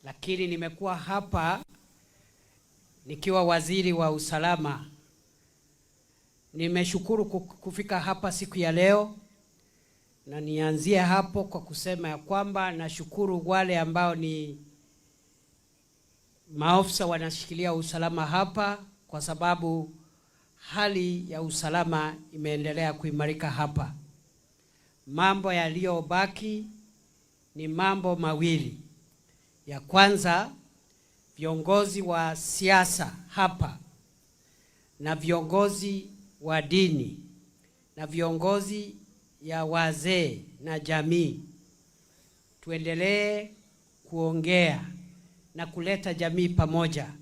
Lakini nimekuwa hapa nikiwa waziri wa usalama. Nimeshukuru kufika hapa siku ya leo, na nianzie hapo kwa kusema ya kwamba nashukuru wale ambao ni maofisa wanashikilia usalama hapa, kwa sababu hali ya usalama imeendelea kuimarika hapa. Mambo yaliyobaki ni mambo mawili. Ya kwanza, viongozi wa siasa hapa na viongozi wa dini na viongozi ya wazee na jamii, tuendelee kuongea na kuleta jamii pamoja,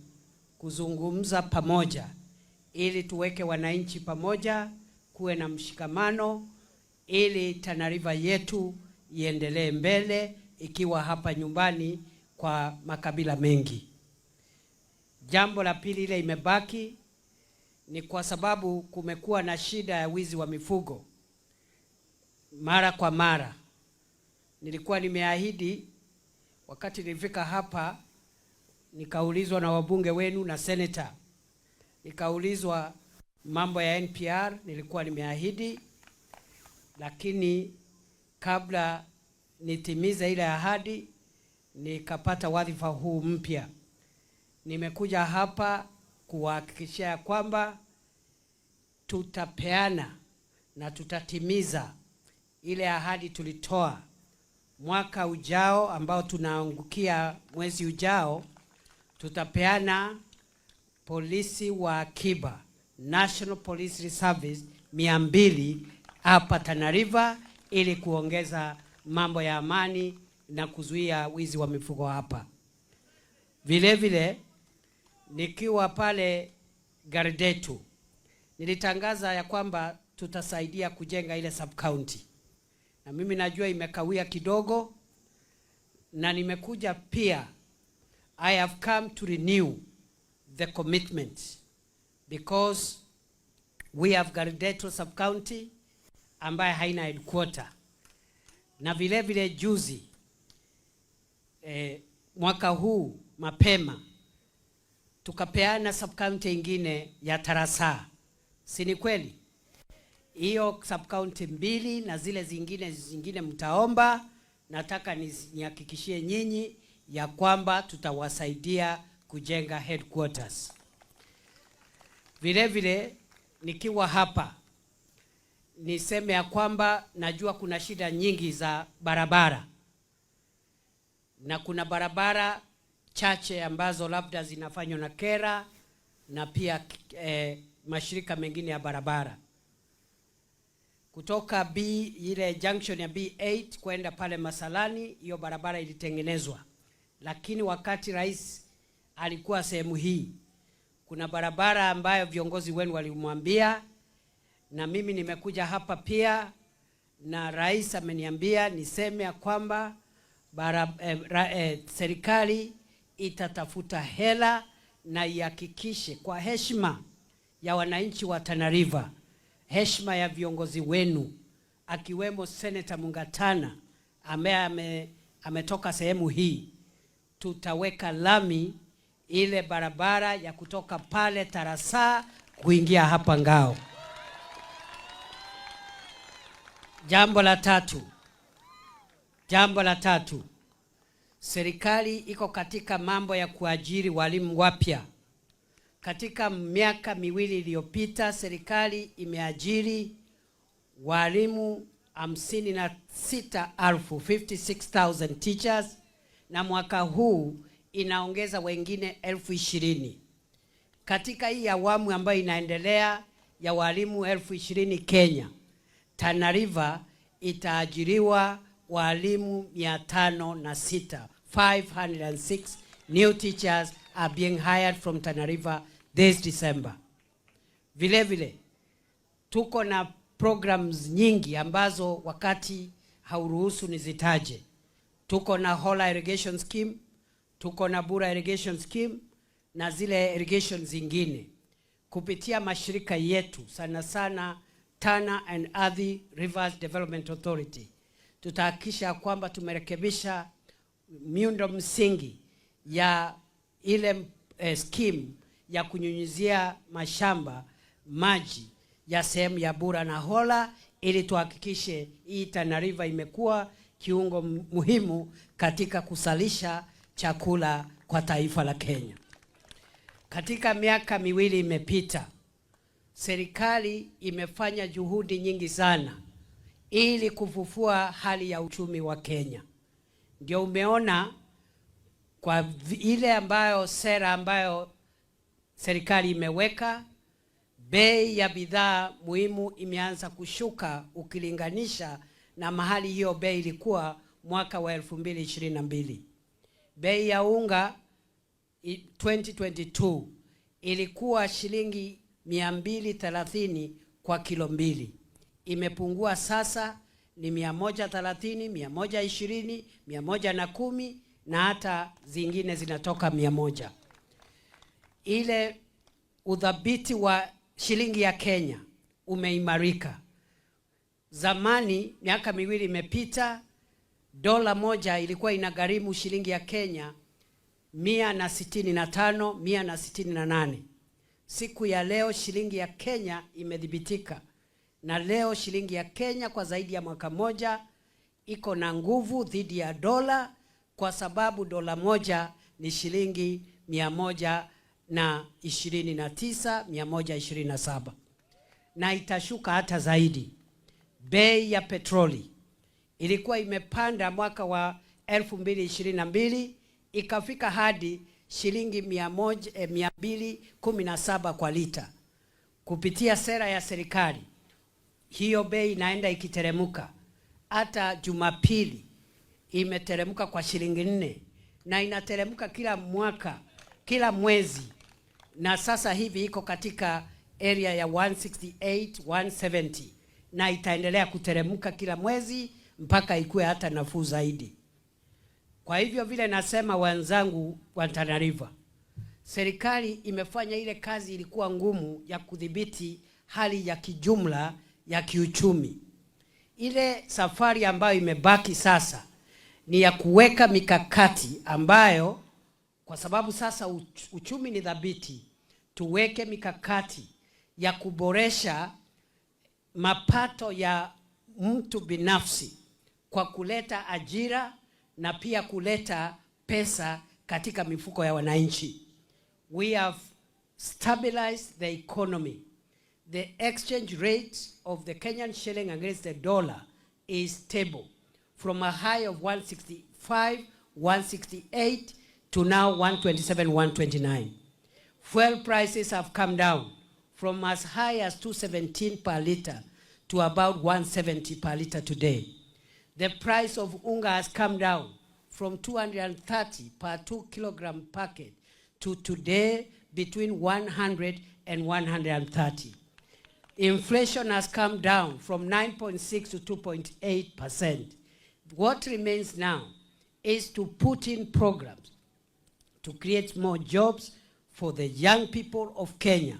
kuzungumza pamoja, ili tuweke wananchi pamoja, kuwe na mshikamano, ili Tana River yetu iendelee mbele ikiwa hapa nyumbani kwa makabila mengi. Jambo la pili ile imebaki ni kwa sababu kumekuwa na shida ya wizi wa mifugo mara kwa mara. Nilikuwa nimeahidi wakati nilifika hapa, nikaulizwa na wabunge wenu na senator, nikaulizwa mambo ya NPR, nilikuwa nimeahidi, lakini kabla nitimize ile ahadi nikapata wadhifa huu mpya. Nimekuja hapa kuwahakikishia kwamba tutapeana na tutatimiza ile ahadi tulitoa mwaka ujao ambao tunaangukia mwezi ujao, tutapeana polisi wa akiba, National Police Service 200 hapa Tana River ili kuongeza mambo ya amani na kuzuia wizi wa mifugo hapa. Vile vile nikiwa pale Gardetu nilitangaza ya kwamba tutasaidia kujenga ile sub county, na mimi najua imekawia kidogo, na nimekuja pia, I have come to renew the commitment because we have Gardetu sub county ambaye haina headquarter, na vile vile juzi mwaka huu mapema tukapeana sub county ingine ya Tarasa, si ni kweli? Hiyo sub county mbili na zile zingine mtaomba. Nataka nihakikishie nyinyi ya kwamba tutawasaidia kujenga headquarters. Vile vile nikiwa hapa niseme ya kwamba najua kuna shida nyingi za barabara na kuna barabara chache ambazo labda zinafanywa na KeRRA na pia mashirika mengine ya barabara kutoka B ile junction ya B8 kwenda pale Masalani, hiyo barabara ilitengenezwa, lakini wakati rais alikuwa sehemu hii, kuna barabara ambayo viongozi wenu walimwambia, na mimi nimekuja hapa pia na rais ameniambia niseme ya kwamba serikali itatafuta hela na ihakikishe kwa heshima ya wananchi wa Tana River, heshima ya viongozi wenu akiwemo Senator Mungatana ambaye ametoka sehemu hii, tutaweka lami ile barabara ya kutoka pale Tarasa kuingia hapa Ngao. Jambo la tatu, serikali iko katika mambo ya kuajiri walimu wapya. Katika miaka 2 iliyopita, serikali imeajiri walimu 56,000, 56,000 teachers, na mwaka huu inaongeza wengine 20,000. Katika hii awamu ambayo inaendelea ya walimu 20,000 Kenya, Tana River itaajiriwa walimu 506, 506 new teachers are being hired from Tana River this December. Vile vile tuko na programs nyingi ambazo wakati hauruhusu nizitaje. Tuko na Hola Irrigation Scheme, tuko na Bura Irrigation Scheme na zile irrigation zingine kupitia mashirika yetu, sana sana Tana and Athi Rivers Development Authority. Tutahakikisha kwamba tumerekebisha miundo msingi ya ile scheme ya kunyunyizia mashamba maji ya sehemu ya Bura na Hola ili tuhakikishe hii Tana River imekuwa kiungo muhimu katika kusalisha chakula kwa taifa la Kenya. Katika miaka 2 imepita, serikali imefanya juhudi nyingi sana ili kufufua hali ya uchumi wa Kenya. Ndio umeona kwa ile ambayo sera ambayo serikali imeweka, bei ya bidhaa muhimu imeanza kushuka ukilinganisha na mahali hiyo bei ilikuwa mwaka wa 2022. Bei ya unga 2022 ilikuwa shilingi 230 kwa kilo 2. Imepungua sasa ni 130, 120, 110 na hata zingine zinatoka 100. Ile udhabiti wa shilingi ya Kenya umeimarika. Zamani, miaka 2 imepita, dola moja ilikuwa inagharimu shilingi ya Kenya 165, 168. Siku ya leo shilingi ya Kenya imedhibitika, na leo shilingi ya Kenya kwa zaidi ya mwaka moja iko na nguvu dhidi ya dola, kwa sababu dola moja ni shilingi 129, 127, na itashuka hata zaidi. Bei ya petroli ilikuwa imepanda mwaka wa 2022 ikafika hadi shilingi mia moja, 217 kwa lita. Kupitia sera ya serikali hiyo bei inaenda ikiteremuka. Hata Jumapili imeteremka kwa shilingi 4 na inateremka kila mwaka, kila mwezi, na sasa hivi iko katika area ya 168, 170, na itaendelea kuteremka kila mwezi mpaka ikue hata nafuu zaidi. Kwa hivyo vile nasema wenzangu wa Tana River, serikali imefanya ile kazi ilikuwa ngumu ya kudhibiti hali ya kijumla ya kiuchumi. Ile safari ambayo imebaki sasa ni ya kuweka mikakati ambayo, kwa sababu sasa uchumi ni dhabiti, tuweke mikakati ya kuboresha mapato ya mtu binafsi kwa kuleta ajira na pia kuleta pesa katika mifuko ya wananchi. We have stabilized the economy. The exchange rate of the Kenyan shilling against the dollar is stable from a high of 165, 168 to now 127, 129. Fuel prices have come down from as high as 217 per liter to about 170 per liter today. The price of unga has come down from 230 per 2 kilogram packet to today between 100 and 130. Inflation has come down from 9.6 to 2.8%. What remains now is to put in programs to create more jobs for the young people of Kenya,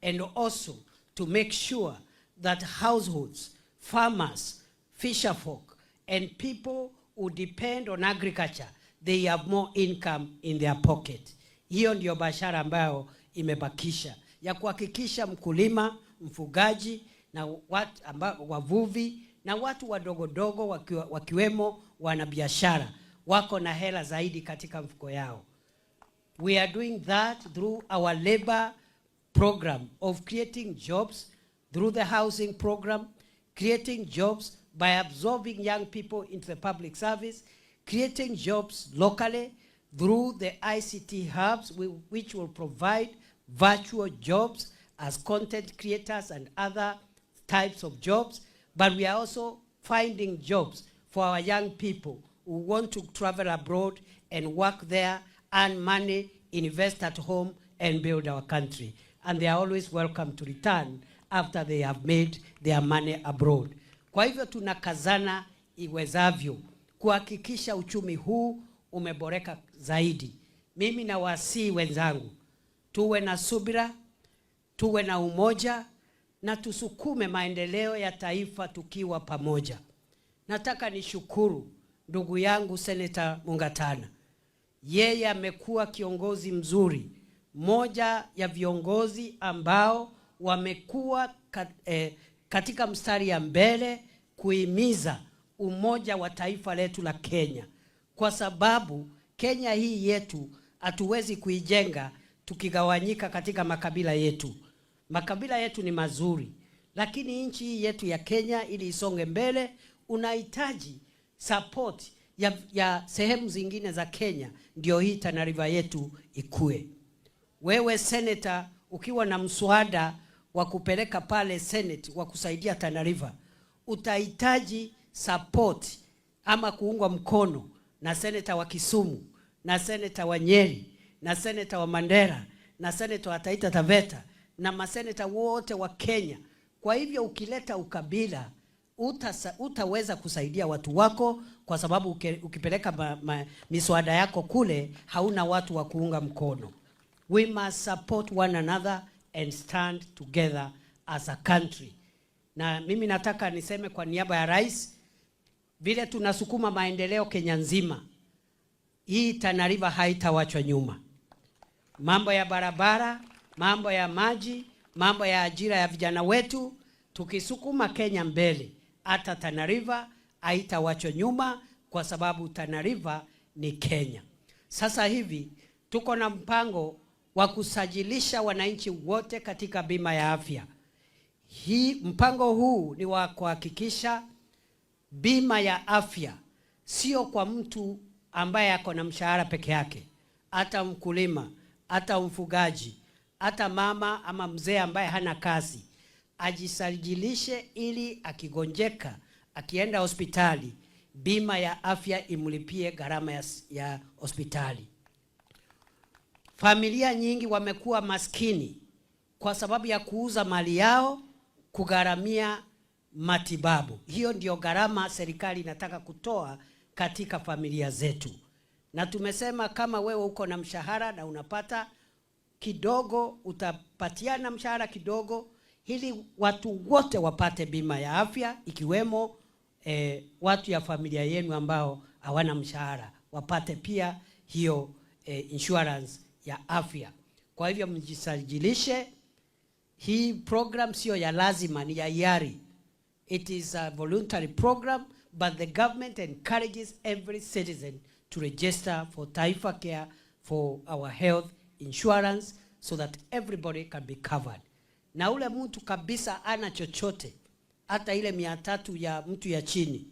and also to make sure that households, farmers, fisherfolk, and people who depend on agriculture, they have more income in their pocket. Hiyo ndio bashara ambayo imebakisha ya kuhakikisha mkulima, mfugaji na watu wavuvi na watu wadogodogo wakiwemo wanabiashara wako na hela zaidi katika mfuko yao. We are doing that through our labor program of creating jobs, through the housing program, creating jobs by absorbing young people into the public service, creating jobs locally through the ICT hubs, which will provide virtual jobs as content creators and other types of jobs. But we are also finding jobs for our young people who want to travel abroad and work there, earn money, invest at home, and build our country. And they are always welcome to return after they have made their money abroad. Kwa hivyo tunakazana iwezavyo kuhakikisha uchumi huu umeboreka zaidi. Mimi nawasihi wenzangu, tuwe na subira, tuwe na umoja na tusukume maendeleo ya taifa tukiwa pamoja. Nataka nishukuru ndugu yangu Senator Mungatana. Yeye amekuwa kiongozi mzuri, moja ya viongozi ambao wamekuwa katika mstari ya mbele kuhimiza umoja wa taifa letu la Kenya, kwa sababu Kenya hii yetu hatuwezi kuijenga tukigawanyika katika makabila yetu. Makabila yetu ni mazuri, lakini nchi hii yetu ya Kenya ili isonge mbele, unahitaji support ya sehemu zingine za Kenya, ndio hii Tana River yetu ikue. Wewe senator, ukiwa na mswada wa kupeleka pale Senate wa kusaidia Tana River, utahitaji support ama kuungwa mkono na senator wa Kisumu na senator wa Nyeri na senator wa Mandera na senator wa Taita Taveta na maseneta wote wa Kenya. Kwa hivyo ukileta ukabila utaweza kusaidia watu wako, kwa sababu ukipeleka miswada yako kule hauna watu wa kuunga mkono. We must support one another and stand together as a country. Na mimi nataka niseme kwa niaba ya rais, vile tunasukuma maendeleo Kenya nzima, hii Tana River haitawachwa nyuma. Mambo ya barabara, mambo ya maji, mambo ya ajira ya vijana wetu, tukisukuma Kenya mbele, hata Tana River haitawachwa nyuma, kwa sababu Tana River ni Kenya. Sasa hivi tuko na mpango wa kusajilisha wananchi wote katika bima ya afya. Hii mpango huu ni wa kuhakikisha bima ya afya sio kwa mtu ambaye ako na mshahara peke yake, hata mkulima, hata mfugaji, hata mama ama mzee ambaye hana kazi ajisajilishe, ili akigonjeka, akienda hospitali, bima ya afya imlipie gharama ya hospitali. Familia nyingi wamekuwa maskini kwa sababu ya kuuza mali yao kugharamia matibabu. Hiyo ndio gharama serikali inataka kutoa katika familia zetu, na tumesema kama wewe uko na mshahara na unapata kidogo, utapatiana mshahara kidogo ili watu wote wapate bima ya afya, ikiwemo watu ya familia yenu ambao hawana mshahara wapate pia hiyo insurance ya afya. Kwa hivyo mjisajilishe. Hii program sio ya lazima, ni ya hiari. It is a voluntary program, but the government encourages every citizen to register for Taifa Care for our health insurance so that everybody can be covered. Na ule mtu kabisa ana chochote, hata ile 300 ya mtu ya chini,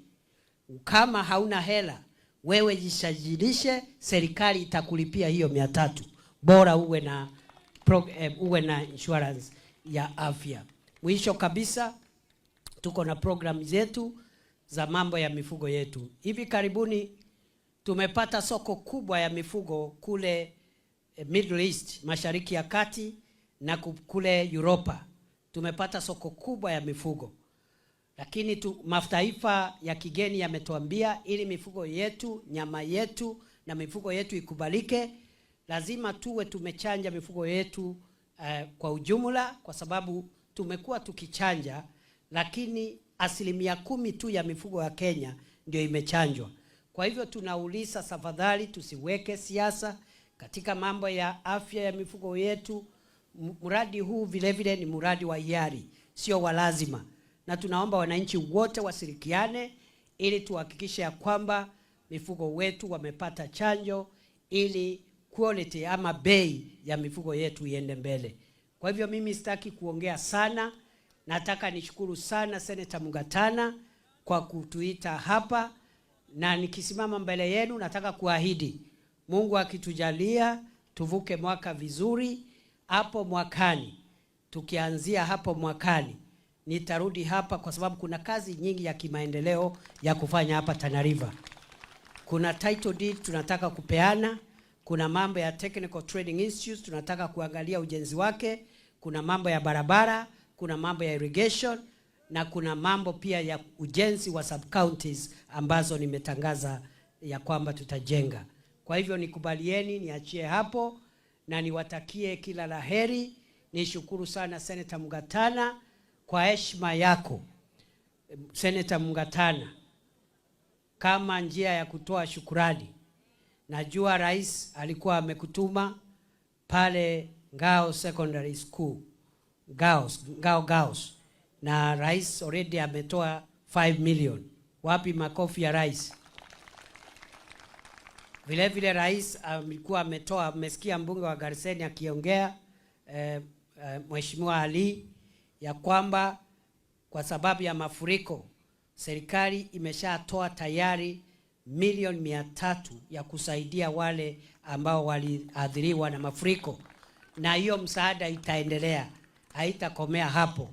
kama hauna hela, wewe jisajilishe, serikali itakulipia hiyo 300, bora uwe na insurance ya afya. Mwisho kabisa, tuko na program zetu za mambo ya mifugo yetu. Hivi karibuni tumepata soko kubwa ya mifugo kule Middle East, Mashariki ya Kati na kule Europa. Tumepata soko kubwa ya mifugo. Lakini mataifa ya kigeni yametuambia ili mifugo yetu, nyama yetu na mifugo yetu ikubalike, lazima tuwe tumechanja mifugo yetu kwa ujumla, kwa sababu tumekuwa tukichanja, lakini 10% tu ya mifugo ya Kenya ndio imechanjwa. Kwa hivyo tunauliza, tafadhali tusiweke siasa katika mambo ya afya ya mifugo yetu. Mradi huu vile vile ni mradi wa hiari, sio wa lazima, na tunaomba wananchi wote washirikiane ili tuhakikishe ya kwamba mifugo wetu wamepata chanjo ili quality ama bei ya mifugo yetu iende mbele. Kwa hivyo mimi sitaki kuongea sana, nataka nishukuru sana Senator Mungatana kwa kutuita hapa, na nikisimama mbele yenu nataka kuahidi, Mungu akitujalia tuvuke mwaka vizuri, hapo mwakani, tukianzia hapo mwakani nitarudi hapa kwa sababu kuna kazi nyingi ya kimaendeleo ya kufanya hapa Tana River. Kuna title deed tunataka kupeana, kuna mambo ya Technical Training Institute tunataka kuangalia ujenzi wake, kuna mambo ya barabara, kuna mambo ya irrigation na kuna mambo pia ya ujenzi wa sub counties ambazo nimetangaza ya kwamba tutajenga. Kwa hivyo nikubalieni niachie hapo na niwatakie kila la heri. Nishukuru sana Senator Mungatana kwa heshima yako. Senator Mungatana, kama njia ya kutoa shukurani, Najua rais alikuwa amekutuma pale Ngao Secondary School, Ngao Girls, na rais already ametoa 5 million. Wapi makofi ya rais? Vile vile rais alikuwa ametoa, mmesikia mbunge wa Gariseni akiongea, Mheshimiwa Ali, ya kwamba kwa sababu ya mafuriko serikali imeshatoa tayari milioni 300 ya kusaidia wale ambao waliathiriwa na mafuriko, na hiyo msaada itaendelea, haitakomea hapo.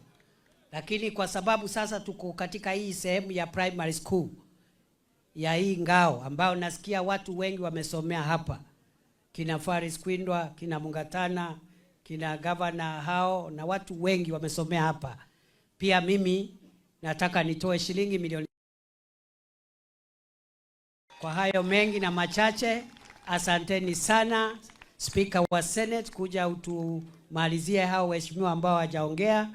Lakini kwa sababu sasa tuko katika hii sehemu ya primary school ya hii Ngao ambao nasikia watu wengi wamesomea hapa, kina Faris Kwindwa, kina Mungatana, kina gavana hao na watu wengi wamesomea hapa. Pia mimi nataka nitoe shilingi milioni. Kwa hayo mengi na machache, asanteni sana Spika wa Senate kuja utumalizie hao waheshimiwa ambao hawajaongea,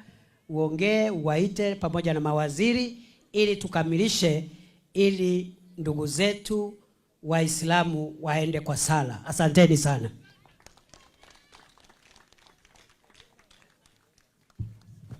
uongee, uwaite pamoja na mawaziri ili tukamilishe, ili ndugu zetu Waislamu waende kwa sala. Asanteni sana.